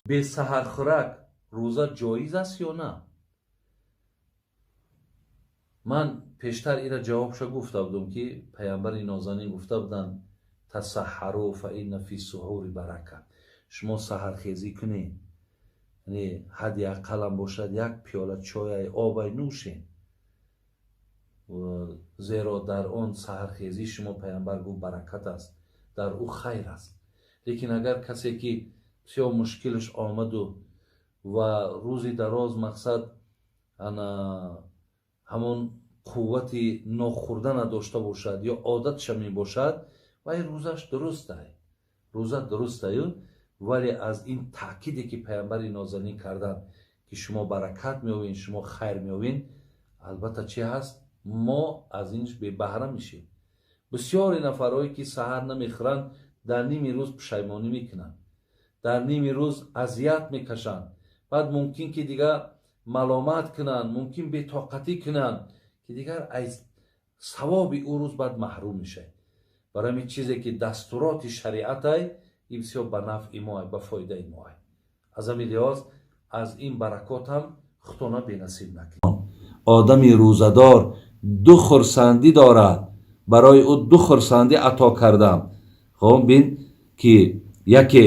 Бесаҳархӯрак рӯза ҷоиз аст ё на? Ман пештар ира ҷавобша гуфта будам, ки паямбари нозанин гуфта буданд: تسحروا فإن في السحور بركة. Шумо саҳархезӣ кунед, яъне ҳадди ақаллам бошад, як пиёла чояй, обай нӯшед, зеро дар он саҳархезӣ шумо, паямбар гуфт, баракат аст, дар ӯ хайр аст. Лекин агар касе ки бисёр мушкилаш омаду ва рӯзи дароз, мақсад, ана ҳамон қуввати нохӯрдана дошта бошад ё одатша мебошад, вай рӯзаш дурустай, рӯза дурустаю. Вале аз ин таъкиде ки паямбари нозанин карданд, ки шумо баракат меёвед, шумо хайр меёвед, албатта, чи ҳаст, мо аз инш бебаҳра мешем. Бисёре нафарҳое ки саҳар намехӯранд, дар ними рӯз пушаймонӣ мекунанд, дар ними рӯз азият мекашанд. Баъд мумкин ки дигар маломат кунанд, мумкин бетоқатӣ кунанд, ки дигар аз савоби ӯ рӯз баъд маҳрум мешавад. Барои ҳамин, чизе ки дастуроти шариатай, ин бисёр ба нафъи моай, ба фоидаи моай. Аз ҳамин лиҳоз аз ин баракот ҳам худтона бенасиб накунед. Одами рӯзадор ду хурсандӣ дорад, барои ӯ ду хурсандӣ ато кардам. Хоб, бин ки яке: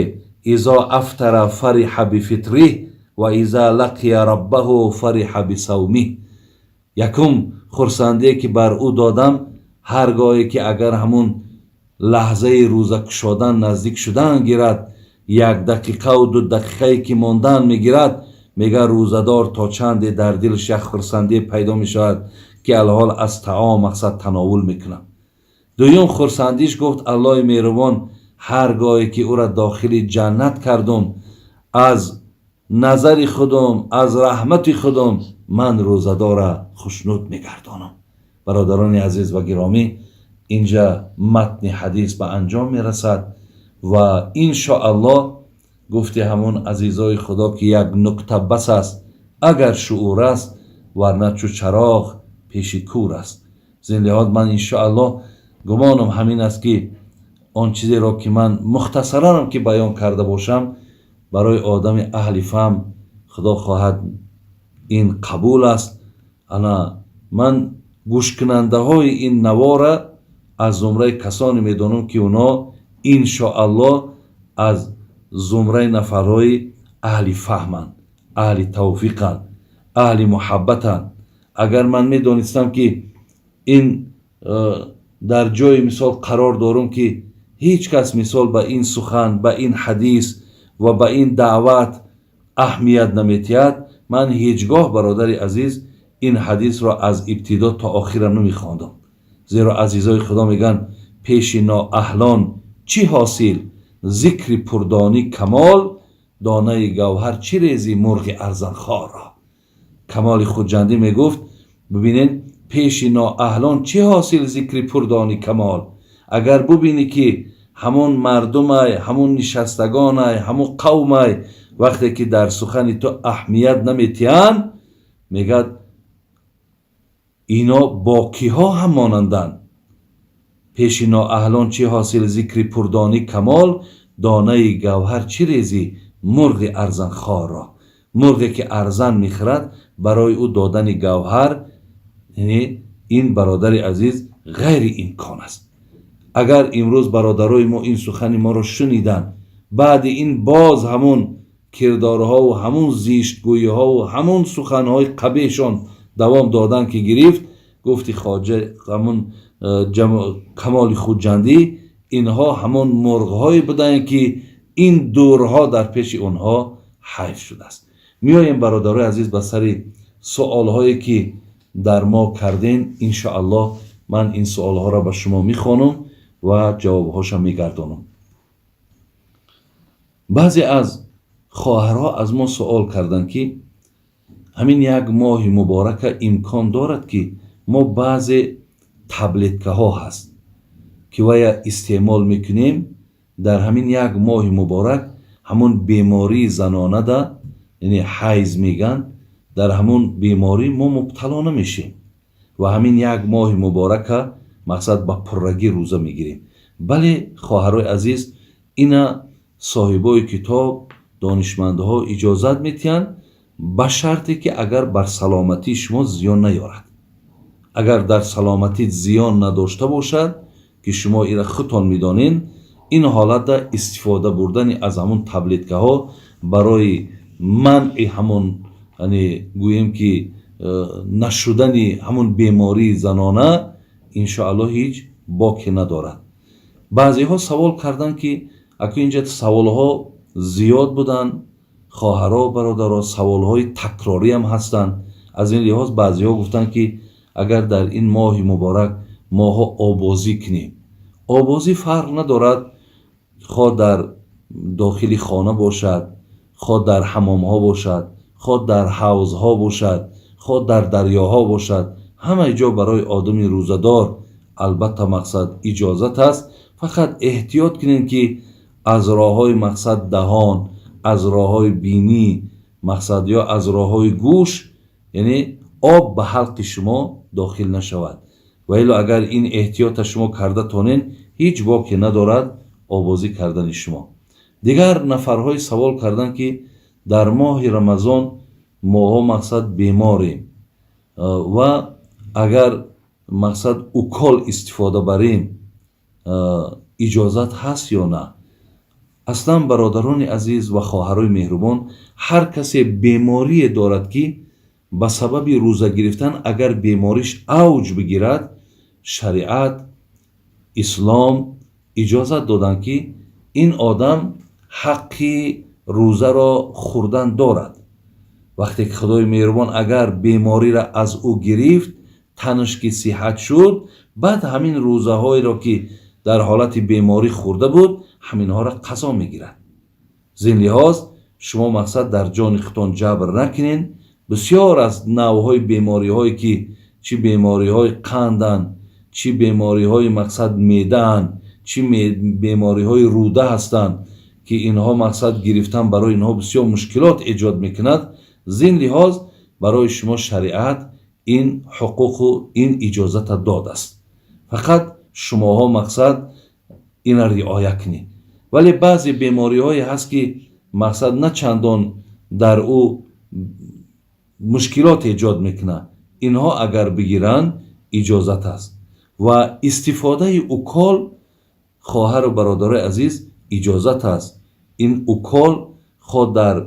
إذا أفطر فرح بفطره وإذا لقي ربه فرح بصومه. Якум хурсандие ки бар ӯ додам, ҳар гоҳе ки агар ҳамун лаҳзаи рӯза кушодан наздик шудан гирад, як дақиқаву 2 дақиқае ки мондан мегирад, мега, рӯзадор то чанде дар дилаш як хурсандие пайдо мешавад, ки алҳол аз таом, мақсад, тановул мекунам. Дуюм хурсандиш, гуфт Аллоҳи меҳрубон, ҳар гоҳе ки ӯра дохили ҷаннат кардум, аз назари худум, аз раҳмати худум ман рӯзадора хушнуд мегардонам. Бародарони азиз ва гиромӣ, инҷа матни ҳадис ба анҷом мерасад ва иншоаллоҳ, гуфти ҳамон азизои Худо, ки як нукта бас аст, агар шуур аст, варна чу чароғ пеши кур аст. Зин лиҳоз ман иншоаллоҳ гумонам ҳамин аст, ки он чизеро ки ман мухтасаранам ки баён карда бошам, барои одами аҳли фаҳм, Худо хоҳад, ин қабул аст. Ана ман гӯшкунандаҳои ин навора аз зумраи касоне медонам, ки онҳо иншоаллоҳ аз зумраи нафарҳои аҳли фаҳманд, аҳли тавфиқанд, аҳли муҳаббатанд. Агар ман медонистам, ки ин дар ҷои, мисол, қарор дорум, ки ҳеҷ кас, мисол, ба ин сухан, ба ин ҳадис ва ба ин даъват аҳамият наметиҳад, ман ҳеҷ гоҳ, бародари азиз, ин ҳадисро аз ибтидо то охира намехондам. Зеро азизои Худо мегӯянд: пеши ноаҳлон чӣ ҳосил зикри пурдонӣ камол, донаи гавҳар чӣ резӣ мурғи арзанхорро. Камоли Хуҷандӣ мегуфт, бибинед: пеши ноаҳлон чӣ ҳосил зикри пурдонӣ камол. Агар бубинӣ, ки ҳамон мардумай, ҳамон нишастагонай, ҳамон қавмай, вақте ки дар сухани ту аҳамият наметиҳанд, мегӯяд, ино бо киҳо ҳам монанданд? Пеши ноаҳлон чӣ ҳосил зикри пурдонӣ камол, донаи гавҳар чӣ резӣ мурғи арзанхорро. Мурғе ки арзан мехӯрад, барои ӯ додани гавҳар, яъне ин, бародари азиз, ғайриимкон аст. Агар имрӯз бародарои мо ин сухани моро шуниданд, баъди ин боз ҳамун кирдорҳову ҳамун зиштгӯиҳову ҳамун суханҳои қабеҳшон давом додан ки гирифт, гуфти хоҷа ҳамун Камоли Хуҷандӣ, инҳо ҳамон мурғҳое буданд, ки ин дурҳо дар пеши онҳо ҳайф шудааст. Меоем, бародарои азиз, ба сари суолҳое ки дар мо кардем. Иншоаллоҳ, ман ин суолҳоро ба шумо мехонам ва ҷавобҳоша мегардонам. Баъзе аз хоҳарҳо аз мо суол карданд, ки ҳамин як моҳи муборака имкон дорад, ки мо баъзе таблеткаҳо ҳаст, ки вая истеъмол мекунем, дар ҳамин як моҳи муборак ҳамон бемории занонада, яъне ҳайз мегӯянд, дар ҳамон беморӣ мо мубтало намешем ва ҳамин як моҳи муборака, мақсад, ба пуррагӣ рӯза мегирем. Бале, хоҳарои азиз, ина соҳибои китоб, донишмандҳо иҷозат медиҳанд, ба шарте ки агар бар саломатии шумо зиён наёрад. Агар дар саломатӣ зиён надошта бошад, ки шумо ира худтон медонед, ин ҳолатда истифода бурдани аз ҳамун таблеткаҳо барои манъи ҳамун, яъне гӯем ки нашудани ҳамун бемории занона, иншоаллоҳ, ҳеҷ боке надорад. Баъзеҳо савол карданд, ки аку инҷа саволҳо зиёд буданд, хоҳаро, бародаро, саволҳои такрориам ҳастанд. Аз ин лиҳоз баъзеҳо гуфтанд, ки агар дар ин моҳи муборак моҳо обозӣ кунем. Обозӣ фарқ надорад, хоҳ дар дохили хона бошад, хоҳ дар ҳамомҳо бошад, хоҳ дар ҳавзҳо бошад, хоҳ дар дарёҳо бошад, ҳамаи ҷо барои одами рӯзадор албатта мақсад иҷозат аст. Фақат эҳтиёт кунем, ки аз роҳҳои мақсад даҳон, аз роҳҳои бинӣ мақсад ё аз роҳҳои гӯш, яъне об ба ҳалқи шумо дохил нашавад. Ва илло агар ин эҳтиёта шумо карда тонен, ҳеҷ боке надорад обозӣ кардани шумо. Дигар нафарҳое савол карданд, ки дар моҳи Рамазон моҳо мақсад беморем ва агар мақсад укол истифода барем, иҷозат ҳаст ё на? Аслан, бародарони азиз ва хоҳарои меҳрубон, ҳар касе беморие дорад, ки ба сабаби рӯза гирифтан агар бемориш авҷ бигирад, шариат ислом иҷозат доданд, ки ин одам ҳаққи рӯзаро хӯрдан дорад. Вақте ки Худои меҳрубон агар бемориро аз ӯ гирифт, танаш ки сиҳат шуд, баъд ҳамин рӯзаҳоеро, ки дар ҳолати беморӣ хӯрда буд, ҳаминҳоро қазо мегирад. Зин лиҳоз шумо мақсад дар ҷони худтон ҷабр накунед. Бисёр аз навъҳои бемориҳое, ки чӣ бемориҳои қанданд, чӣ бемориҳои мақсад меъдаанд, чӣ бемориҳои рӯда ҳастанд, ки инҳо мақсад гирифтан барои инҳо бисёр мушкилот эҷод мекунад. Зин лиҳоз барои шумо шариат ин ҳуқуқу ин иҷозата додааст. Фақат шумоҳо мақсад ина риоя кунед. Вале баъзе бемориҳое ҳаст, ки мақсад на чандон дар ӯ мушкилот эҷод мекунад, инҳо агар бигиранд, иҷозат аст. Ва истифодаи укол, хоҳару бародарои азиз, иҷозат аст. Ин укол хоҳ дар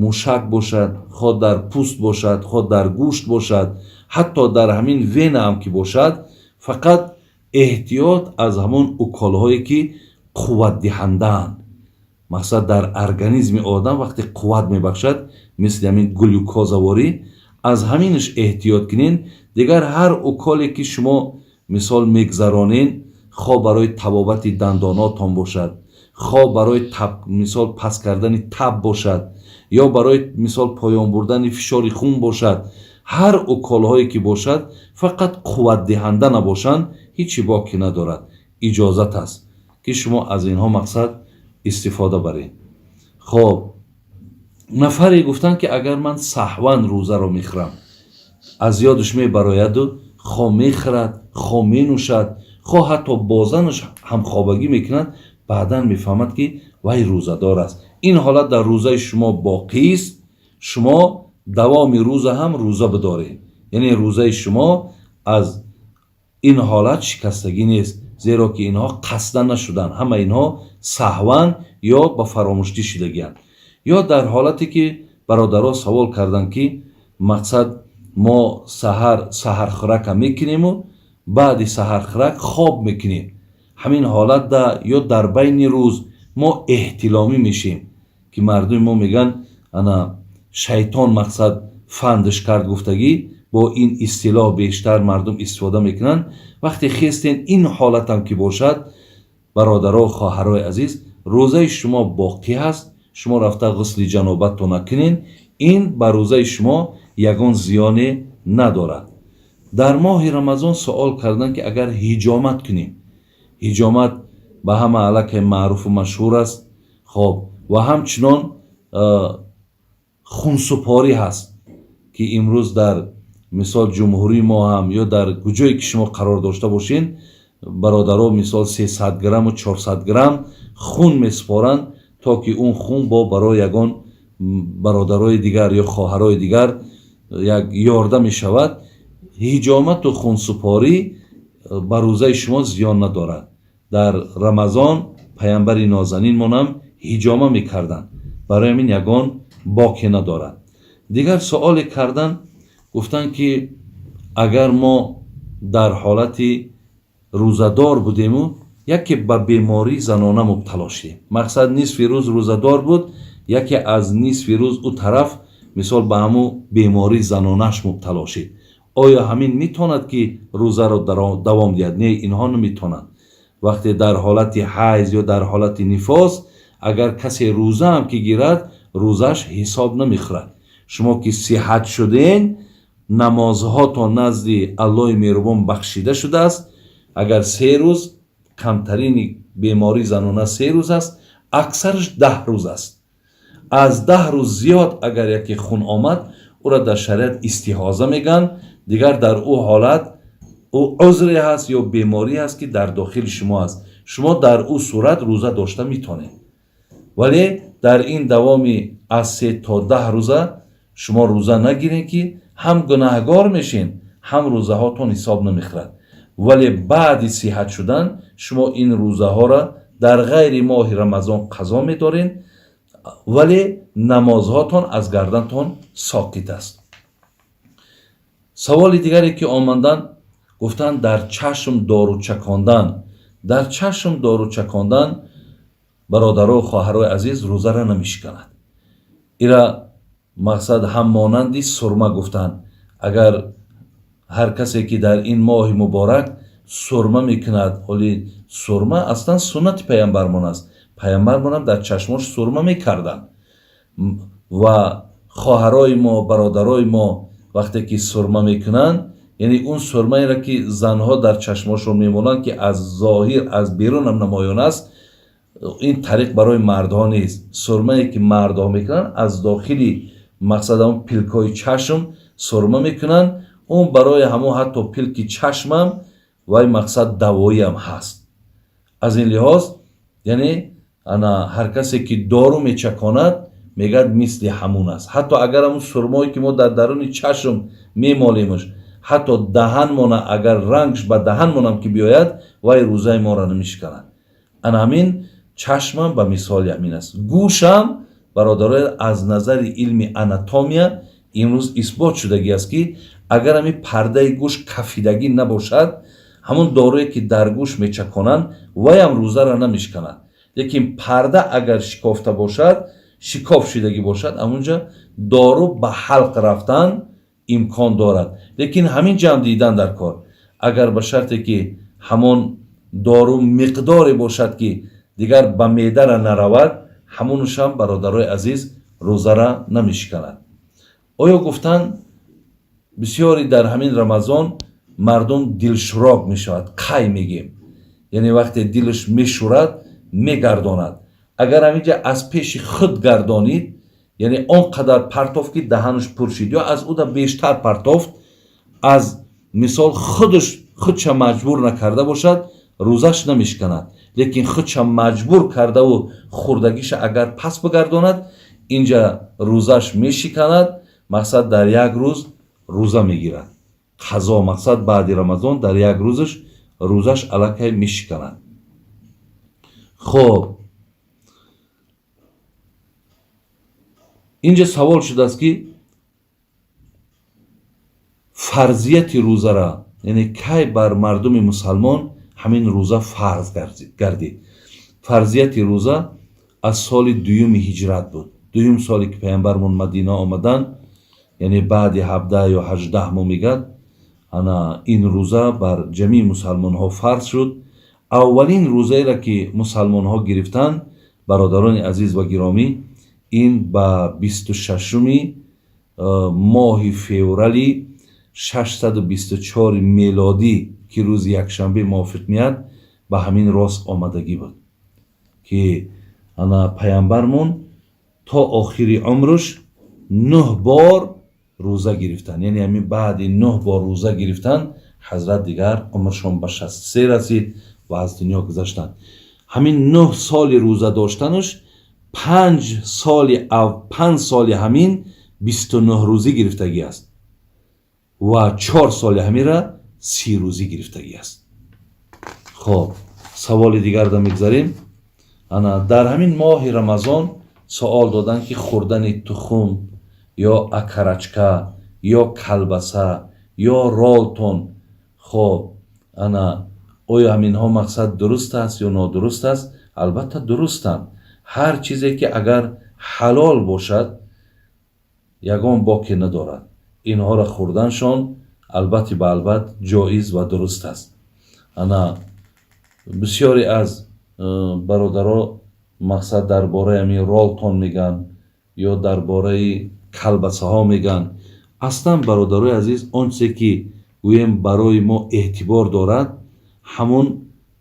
мушак бошад, хоҳ дар пӯст бошад, хоҳ дар гӯшт бошад, ҳатто дар ҳамин вена ҳам ки бошад, фақат эҳтиёт аз ҳамон уколҳое, ки қувватдиҳандаанд. Мақсад дар организми одам вақте қувват мебахшад, мисли ҳамин глюкозаворӣ, аз ҳаминаш эҳтиёт кунед. Дигар ҳар уколе, ки шумо мисол мегзаронед, хоҳ барои табобати дандонотон бошад, хоҳ барои мисол паст кардани таб бошад ё барои мисол поён бурдани фишори хун бошад, ҳар уколҳое ки бошад, фақат қувватдиҳанда набошанд, ҳечи боке надорад, иҷозат аст, ки шумо аз инҳо мақсад истифода баред. Хоб, нафаре гуфтанд, ки агар ман саҳван рӯзаро мехӯрам, аз ёдаш мебарояду хоҳ мехӯрад, хоҳ менӯшад, хоҳ ҳатто бо занаш ҳамхобагӣ мекунад, баъдан мефаҳмад, ки вай рӯзадор аст. Ин ҳолат дар рӯзаи шумо боқист. Шумо давоми рӯза ҳам рӯза бидоред, яъне рӯзаи шумо аз ин ҳолат шикастагӣ нест, зеро ки инҳо қасдан нашуданд, ҳама инҳо саҳван ё ба фаромӯштӣ шидагианд. Ё дар ҳолате ки бародаро савол карданд, ки мақсад мо саҳар саҳархӯрака мекунему баъди саҳархӯрак хоб мекунем, ҳамин ҳолатда ё дар байни рӯз мо эҳтиломӣ мешем, ки мардуми мо мегӯянд, ана шайтон мақсад фандш кард гуфтагӣ, бо ин истилоҳ бештар мардум истифода мекунанд. Вақте хестен, ин ҳолатам ки бошад, бародаро, хоҳарои азиз, рӯзаи шумо боқӣ ҳаст. Шумо рафта ғусли ҷанобатто накунед, ин ба рӯзаи шумо ягон зиёне надорад. Дар моҳи Рамазон суол карданд, ки агар ҳиҷомат кунем. Ҳиҷомат ба ҳама аллакай маъруфу машҳур аст. Хоб, ва ҳамчунон хунсупорӣ ҳаст, ки имрӯз дар мисол ҷумҳурии мо ҳам ё дар куҷое ки шумо қарор дошта бошед. Бародаро, мисол 300 грамму 400 грамм хун месупоранд, то ки он хун бо барои ягон бародарои дигар ё хоҳарои дигар як ёрдам мешавад. Ҳиҷомату хунсупорӣ ба рӯзаи шумо зиён надорад. Дар Рамазон паямбари нозанинмонам ҳиҷома мекарданд, барои ҳамин ягон боке надорад. Дигар суоле кардан, гуфтанд, ки агар мо дар ҳолати рӯзадор будему яке ба бемории занона мубтало шудем, мақсад, нисфи рӯз рӯзадор буд, яке аз нисфи рӯз ӯ тараф, мисол, ба ҳамун бемории занонаш мубтало шид, оё ҳамин метавонад, ки рӯзаро давом диҳад? Не, инҳо наметавонанд. Вақте дар ҳолати ҳайз ё дар ҳолати нифос агар касе рӯзаам ки гирад, рӯзаш ҳисоб намехӯрад. Шумо ки сиҳат шуден, намозҳотон назди Аллоҳи меҳрубон бахшида шудааст. Агар 3 рӯз, камтарини бемории занона 3 рӯз аст, аксараш 10 рӯз аст. Аз 10 рӯз зиёд агар яке хун омад, ӯро дар шариат истиҳоза мегӯянд. Дигар дар ӯ ҳолат ӯ узре ҳаст ё беморӣ ҳаст, ки дар дохили шумо аст, шумо дар ӯ сурат рӯза дошта метавонед. Вале дар ин давоми аз 3 то 10 рӯза шумо рӯза нагиред, ки ҳам гунаҳгор мешин, ҳам рӯзаҳотон ҳисоб намехӯрад. Вале баъди сиҳат шудан шумо ин рӯзаҳоро дар ғайри моҳи Рамазон қазо медоред, вале намозҳотон аз гардантон соқит аст. Саволи дигаре ки омаданд, гуфтанд, дар чашм дору чакондан. Дар чашм дору чакондан, бародару хоҳарои азиз, рӯзара намешиканад. Ира, мақсад, ҳам монанди сурма гуфтанд. Агар ҳар касе ки дар ин моҳи муборак сурма мекунад, ҳоли сурма аслан суннати паямбармон аст, паямбармонам дар чашмош сурма мекарданд. Ва хоҳарои мо, бародарои мо вақте ки сурма мекунанд, яъне он сурмаеро, ки занҳо дар чашмошон мемонанд, ки аз зоҳир, аз берунам намоён аст, ин тариқ барои мардҳо нест. Сурмае ки мардҳо мекунанд, аз дохили, мақсад, ҳамон пилкҳои чашм сурма мекунанд, он барои ҳамон ҳатто пилки чашмам вай, мақсад, давоиам ҳаст. Аз ин лиҳоз, яъне, ана ҳар касе ки дору мечаконад, мегӯяд, мисли ҳамун аст. Ҳатто агар ҳамун сурмое ки мо дар даруни чашм мемолемш, ҳатто даҳанмона, агар рангш ба даҳанмонам ки биёяд, вай рӯзаи моро намешиканад. Ана ҳамин чашмам ба мисоли ҳамин аст. Гӯшам, бародароя, аз назари илми анатомия имрӯз исбот шудагӣ аст, ки агар ҳамин пардаи гӯш кафидагӣ набошад, ҳамон доруе ки дар гӯш мечаконанд, ваям рӯзаро намешиканад. Лекин парда агар шикофта бошад, шикоф шудагӣ бошад, ҳамунҷа дору ба ҳалқ рафтан имкон дорад. Лекин ҳамин ҷамъ дидан дар кор, агар ба шарте ки ҳамон дору миқдоре бошад, ки дигар ба меъдара наравад, ҳамонушам, бародарои азиз, рӯзара намешиканад. Оё, гуфтанд, бисёре дар ҳамин Рамазон мардум дилшурок мешавад, қай мегем, яъне вақте дилаш мешӯрад, мегардонад. Агар ҳаминҷа аз пеши худ гардонид, яъне он қадар партофт, ки даҳанаш пур шид, ё аз уда бештар партофт, аз мисол худаш худша маҷбур накарда бошад, рӯзаш намешиканад. Лекин худша маҷбур кардаву хӯрдагиша агар пас бигардонад, инҷа рӯзаш мешиканад. Мақсад, дар як рӯз рӯза мегирад қазо, мақсад, баъди Рамазон дар як рӯзаш рӯзаш аллакай мешиканад. Хоб, инҷа савол шудааст, ки фарзияти рӯзара, яъне кай бар мардуми мусалмон ҳамин рӯза фарз гардид. Фарзияти рӯза аз соли дуюми ҳиҷрат буд. Дуюм соле ки паямбармон Мадина омаданд, яъне баъди 17 ё 18 моҳ, мегӯяд, ана ин рӯза бар ҷамии мусалмонҳо фарз шуд. Аввалин рӯзаеро ки мусалмонҳо гирифтанд, бародарони азиз ва гиромӣ, ин ба 26-уми моҳи феврали 624 мелодӣ, ки рӯзи якшанбе мувофиқ меяд, ба ҳамин рост омадагӣ буд, ки ана паямбармон то охири умрш нӯҳ бор рӯза гирифтанд. Яъне ҳамин баъди нӯҳ бор рӯза гирифтан, Ҳазрат дигар умршон ба 63 расид ва аз дунё гузаштанд. Ҳамин 9 соли рӯза доштанаш, 5 соли ҳамин 29 рӯзӣ гирифтагӣ аст ва 4 соли ҳамира 30 рӯзӣ гирифтагӣ аст. Хоб, саволи дигарда мегзарем. Ана дар ҳамин моҳи Рамазон суол доданд, ки хӯрдани тухм ё окорочка ё колбаса ё ролтон, хоб, ана оё ҳаминҳо мақсад дуруст аст ё нодуруст аст? Албатта, дурустанд. Ҳар чизе ки агар ҳалол бошад, ягон боке надорад. Инҳоро хӯрданшон албатта ба албат ҷоиз ва дуруст аст. Ана бисёре аз бародаро мақсад дар бораи ҳамин ролтон мегӯянд ё дар бораи колбасаҳо мегӯянд. Аслан, бародарои азиз, он чизе ки гӯем барои мо эътибор дорад, ҳамун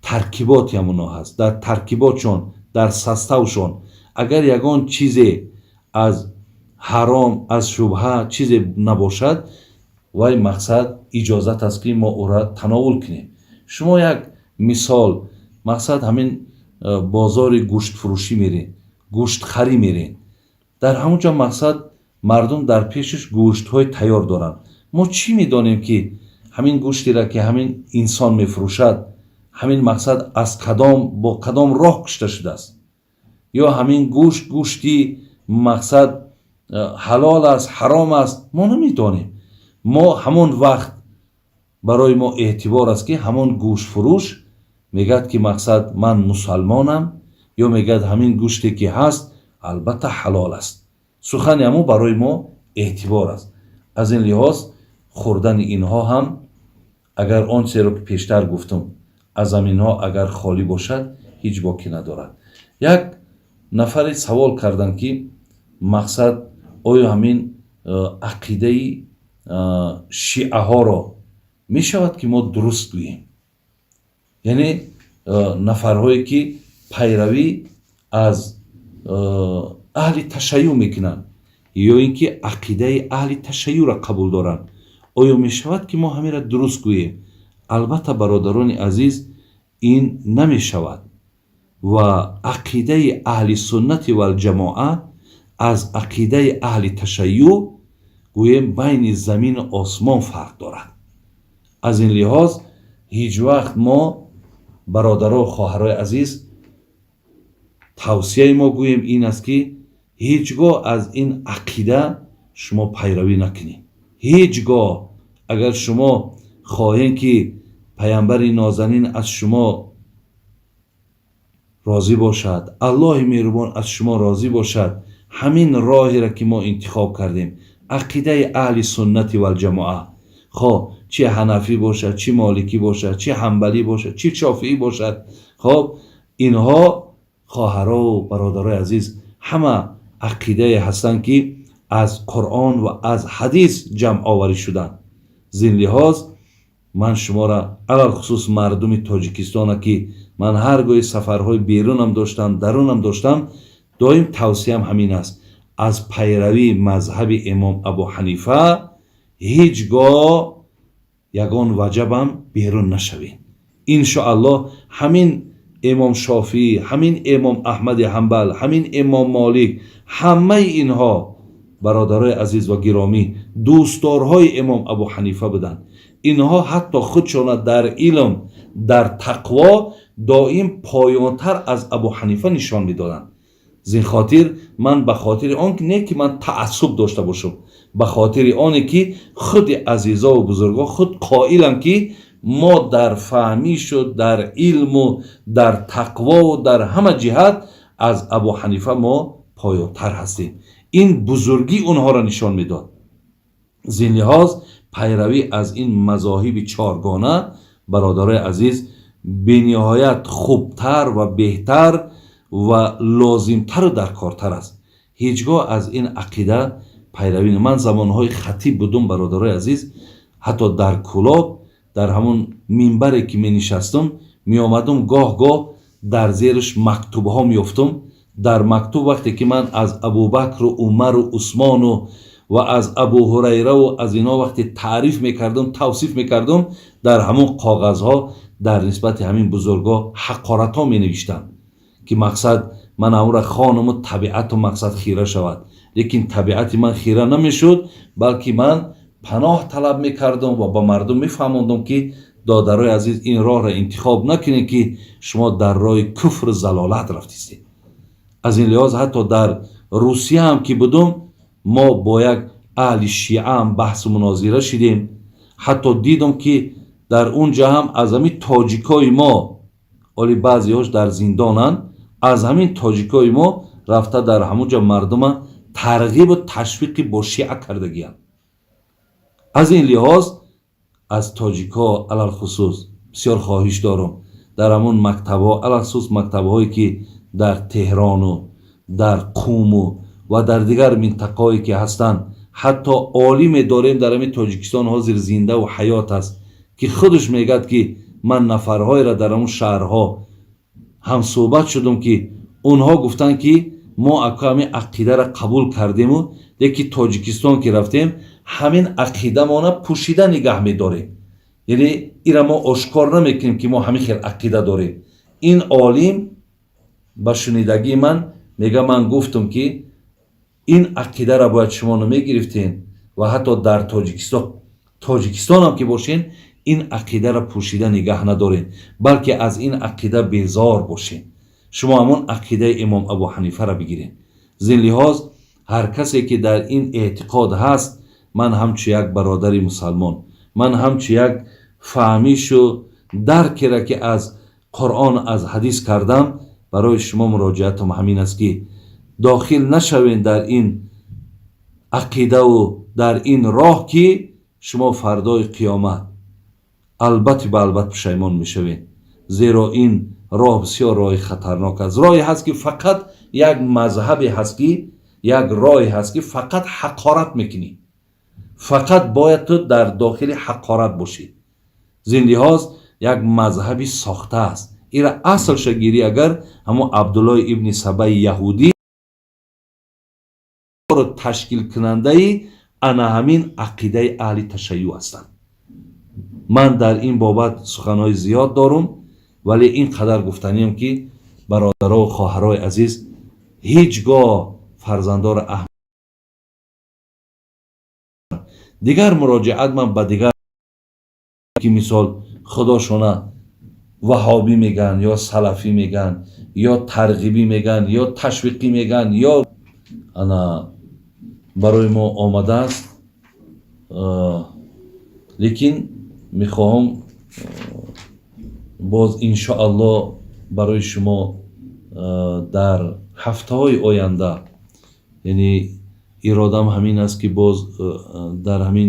таркиботи ҳамунҳо ҳаст. Дар таркиботшон, дар составшон агар ягон чизе аз ҳаром, аз шубҳа чизе набошад, вай мақсад иҷозат аст, ки мо ӯра тановул кунем. Шумо як мисол, мақсад, ҳамин бозори гӯштфурӯшӣ меред, гӯштхарӣ меред, дар ҳамон ҷо мақсад мардум дар пешаш гӯштҳои тайёр доранд. Мо чӣ медонем, ки ҳамин гӯштеро, ки ҳамин инсон мефурӯшад, ҳамин мақсад аз кадом, бо кадом роҳ кушта шудааст ё ҳамин гӯшт гӯшти мақсад ҳалол аст, ҳаром аст? Мо намедонем. Мо ҳамон вақт барои мо эътибор аст, ки ҳамон гӯштфурӯш мегӯяд, ки мақсад ман мусалмонам, ё мегӯяд, ҳамин гӯште ки ҳаст, албатта ҳалол аст. Сухани ҳамун барои мо эътибор аст. Аз ин лиҳоз хӯрдани инҳо ҳам, агар он чизеро ки пештар гуфтум, аз ҳаминҳо агар холӣ бошад, ҳеҷ боке надорад. Як нафаре савол карданд, ки мақсад оё ҳамин ақидаи шиаҳоро мешавад, ки мо дуруст гӯем? Яъне нафарҳое ки пайравӣ аз аҳли ташайюъ мекунанд ё ин ки ақидаи аҳли ташайюъро қабул доранд, оё мешавад, ки мо ҳаминро дуруст гӯем? Албатта, бародарони азиз, ин намешавад ва ақидаи аҳли суннати валҷамоа аз ақидаи аҳли ташайюъ гӯем байни замину осмон фарқ дорад. Аз ин лиҳоз ҳеҷ вақт мо, бародару хоҳарои азиз, тавсияи мо гӯем ин аст, ки ҳеҷ гоҳ аз ин ақида шумо пайравӣ накунед. Ҳеҷ гоҳ. Агар шумо хоҳем, ки паямбари нозанин аз шумо розӣ бошад, Аллоҳи меҳрубон аз шумо розӣ бошад, ҳамин роҳеро ки мо интихоб кардем, ақидаи аҳли суннати валҷамоа, хоб, чи ҳанафӣ бошад, чи моликӣ бошад, чи ҳанбалӣ бошад, чи шофиӣ бошад, хоб, инҳо, хоҳарову бародарои азиз, ҳама ақидае ҳастанд, ки аз Қуръон ва аз ҳадис ҷамъоварӣ шуданд. Зин лиҳоз ман шуморо, алалхусус мардуми Тоҷикистона, ки ман ҳар гоҳи сафарҳои берунам доштам, дарунам доштам, доим тавсиям ҳамин аст: аз пайравии мазҳаби имом Абу Ҳанифа ҳеҷ гоҳ ягон ваҷабам берун нашавед. Иншоаллоҳ, ҳамин имом Шофиӣ, ҳамин имом Аҳмади Ҳанбал, ҳамин имом Молик, ҳамаи инҳо, бародарои азиз ва гиромӣ, дӯстдорҳои имом Абу Ҳанифа буданд. Инҳо ҳатто худшона дар илм, дар тақво доим поёнтар аз Абу Ҳанифа нишон медоданд. Зин хотир ман ба хотири он не ки ман таассуб дошта бошам, ба хотири оне ки худи азизову бузургҳо худ қоиланд, ки мо дар фаҳмишу дар илму дар тақвову дар ҳама ҷиҳат аз Абу Ҳанифа мо поёнтар ҳастем. Ин бузургӣ онҳоро нишон медод. Зин лиҳоз пайравӣ аз ин мазоҳиби чоргона, бародарои азиз, бениҳоят хубтар ва беҳтар ва лозимтару даркортар аст. Ҳеҷ гоҳ аз ин ақида пайравӣ. Ман замонҳои хатиб будум, бародарои азиз, ҳатто дар Кӯлоб, дар ҳамон минбаре ки менишастум, меомадум, гоҳ гоҳ дар зериш мактубҳо меёфтум. Дар мактуб вақте ки ман аз Абубакру Умару Усмону Ва аз Абу Ҳурайраву аз ино вақте таъриф мекардум, тавсиф мекардум, дар ҳамон коғазҳо дар нисбати ҳамин бузургҳо ҳақоратҳо менавиштанд, ки мақсад ман ҳамонра хонуму табиату мақсад хира шавад. Лекин табиати ман хира намешуд, балки ман паноҳ талаб мекардум ва ба мардум мефаҳмондум, ки додарои азиз, ин роҳро интихоб накунед, ки шумо дар роҳи куфру залолат рафтистед. Аз ин лиҳоз ҳатто дар Русия ҳам ки будум, мо бо як аҳли шиаам баҳсу мунозира шидем. Ҳатто дидум, ки дар он ҷа ҳам аз ҳамин тоҷикои мо, оли баъзеҳош дар зиндонанд, аз ҳамин тоҷикои мо рафта дар ҳамон ҷа мардума тарғибу ташвиқи бо шиа кардагиянд. Аз ин лиҳоз аз тоҷикҳо алалхусус бисёр хоҳиш дорам, дар ҳамон мактабҳо, алалхусус мактабҳое ки дар Теҳрону дар Қуму ва дар дигар минтақаҳое ки ҳастанд. Ҳатто олиме дорем дар ҳамин Тоҷикистон, ҳозир зиндаву ҳаёт аст, ки худаш мегӯяд, ки ман нафарҳоеро дар ҳамон шаҳрҳо ҳамсӯҳбат шудум, ки онҳо гуфтанд, ки мо ака ҳамин ақидаро қабул кардему, лекин Тоҷикистон ки рафтем, ҳамин ақидамона пӯшида нигаҳ медорем, яъне ира мо ошкор намекунем, ки мо ҳамин хел ақида дорем. Ин олим ба шунидагии ман мега: ман гуфтам, ки ин ақидаро бояд шумо намегирифтен ва ҳатто дар Тоҷикистонам ки бошен, ин ақидаро пӯшида нигаҳ надоред, балки аз ин ақида безор бошед. Шумо ҳамон ақидаи имом Абу Ҳанифаро бигиред. Зин лиҳоз ҳар касе ки дар ин эътиқод ҳаст, ман ҳамчу як бародари мусалмон, ман ҳамчу як фаҳмишу даркеро, ки аз Қуръон, аз ҳадис кардам, барои шумо муроҷиатам ҳамин аст, ки дохил нашавед дар ин ақидаву дар ин роҳ, ки шумо фардои қиёмат албатти ба албат пушаймон мешавед, зеро ин роҳ бисёр роҳи хатарнок аст. Роҳе ҳаст, ки фақат як мазҳабе ҳаст, ки як роҳе ҳаст, ки фақат ҳақорат мекунӣ, фақат бояд ту дар дохили ҳақорат бошӣ. Зин лиҳоз як мазҳаби сохта аст. Ира аслша гирӣ, агар ҳамон Абдуллои ибни Сабаи яҳудӣ ташкилкунандаи ана ҳамин ақидаи аҳли ташайюъ ҳастанд. Ман дар ин бобат суханҳои зиёд дорум, вале ин қадар гуфтаниям, ки бародарову хоҳарои азиз, ҳеҷ гоҳ фарзандоро аҳ. Дигар муроҷиат ман ба дигар, ки мисол худошона ваҳобӣ мегӯянд, ё салафӣ мегӯянд, ё тарғибӣ мегӯянд, ё ташвиқӣ мегӯянд, ё ана барои мо омадааст. Лекин мехоҳам боз, иншоаллоҳ, барои шумо дар ҳафтаҳои оянда, яъне иродам ҳамин аст, ки боз дар ҳамин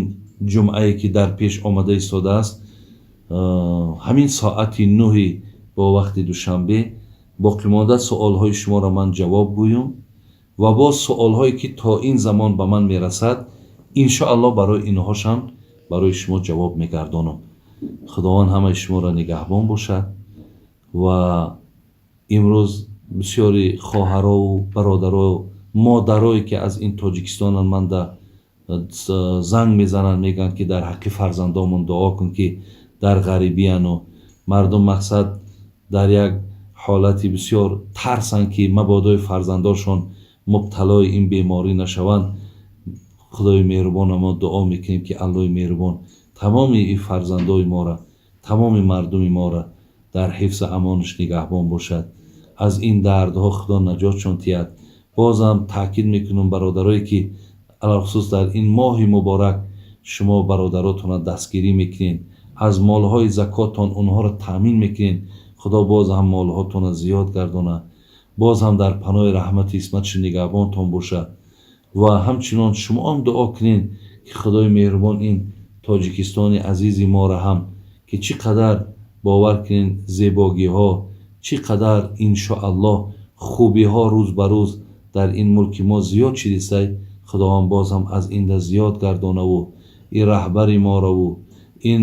ҷумъае, ки дар пеш омада истодааст, ҳамин соати 9-и бо вақти Душанбе, боқимонда суолҳои шуморо ман ҷавоб гӯям ва боз суолҳое, ки то ин замон ба ман мерасад, иншоаллоҳ, барои инҳошам барои шумо ҷавоб мегардонам. Худованд ҳамаи шуморо нигаҳбон бошад. Ва имрӯз бисёри хоҳарову бародаро, модарое, ки аз ин Тоҷикистонанд, манда занг мезананд, мегӯянд, ки дар ҳаққи фарзандомон дуо кун, ки дар ғарибияну мардум мақсад дар як ҳолати бисёр тарсанд, ки мабодои фарзандошон мубталои ин беморӣ нашаванд. Худои меҳрубона мо дуо мекунем, ки Аллоҳи меҳрубон тамоми ин фарзандои моро, тамоми мардуми моро дар ҳифзу амонаш нигаҳбон бошад, аз ин дардҳо Худо наҷотшон диҳад. Бозам таъкид мекунам, бародарое, ки алалхусус дар ин моҳи муборак шумо бародаротонро дастгирӣ мекунед, аз молҳои закоттон онҳоро таъмин мекунед, Худо боз ҳам молҳотонро зиёд гардонад, боз ҳам дар паноҳи раҳмати исматши нигаҳбонтон бошад. Ва ҳамчунон шумоам дуо кунед, ки Худои меҳрубон ин Тоҷикистони азизи моро ҳам, ки чӣ қадар, бовар кунед, зебогиҳо, чӣ қадар, иншоаллоҳ, хубиҳо рӯз ба рӯз дар ин мулки мо зиёд шидистай, Худованд боз ҳам аз инда зиёд гардонаву ин раҳбари морову ин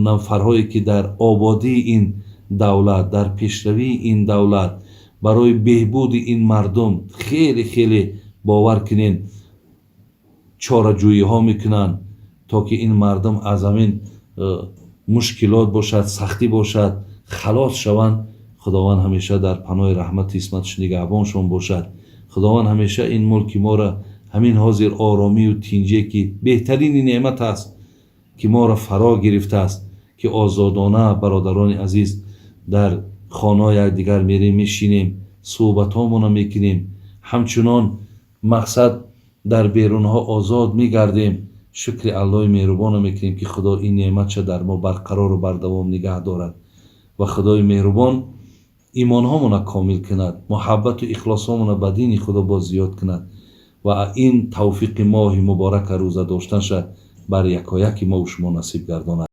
нафарҳое, ки дар ободии ин давлат, дар пешравии ин давлат, барои беҳбуди ин мардум хеле хеле, бовар кунед. Чораҷӯиҳо мекунанд, то ки ин мардум аз ҳамин мушкилот бошад, сахтӣ бошад, халос шаванд. Худованд ҳамеша дар паноҳи раҳмати исматаш нигаҳбоншон бошад. Худованд ҳамеша ин мулки моро ҳамин ҳозир оромию тинҷе, ки беҳтарини неъмат аст, ки моро фаро гирифтааст, ки озодона, бародарони азиз, дар хонаҳои якдигар мерем, мешинем, суҳбатҳомонро мекунем, ҳамчунон мақсад дар берунҳо озод мегардем. Шукри Аллоҳи меҳрубонро мекунем, ки Худо ин неъматша дар мо барқарору бардавом нигаҳ дорад ва Худои меҳрубон имонҳомонро комил кунад, муҳаббату ихлосҳомонро ба дини Худо боз зиёд кунад ва ин тавфиқи моҳи муборака рӯза доштанша бар якояки мову шумо насиб гардонад.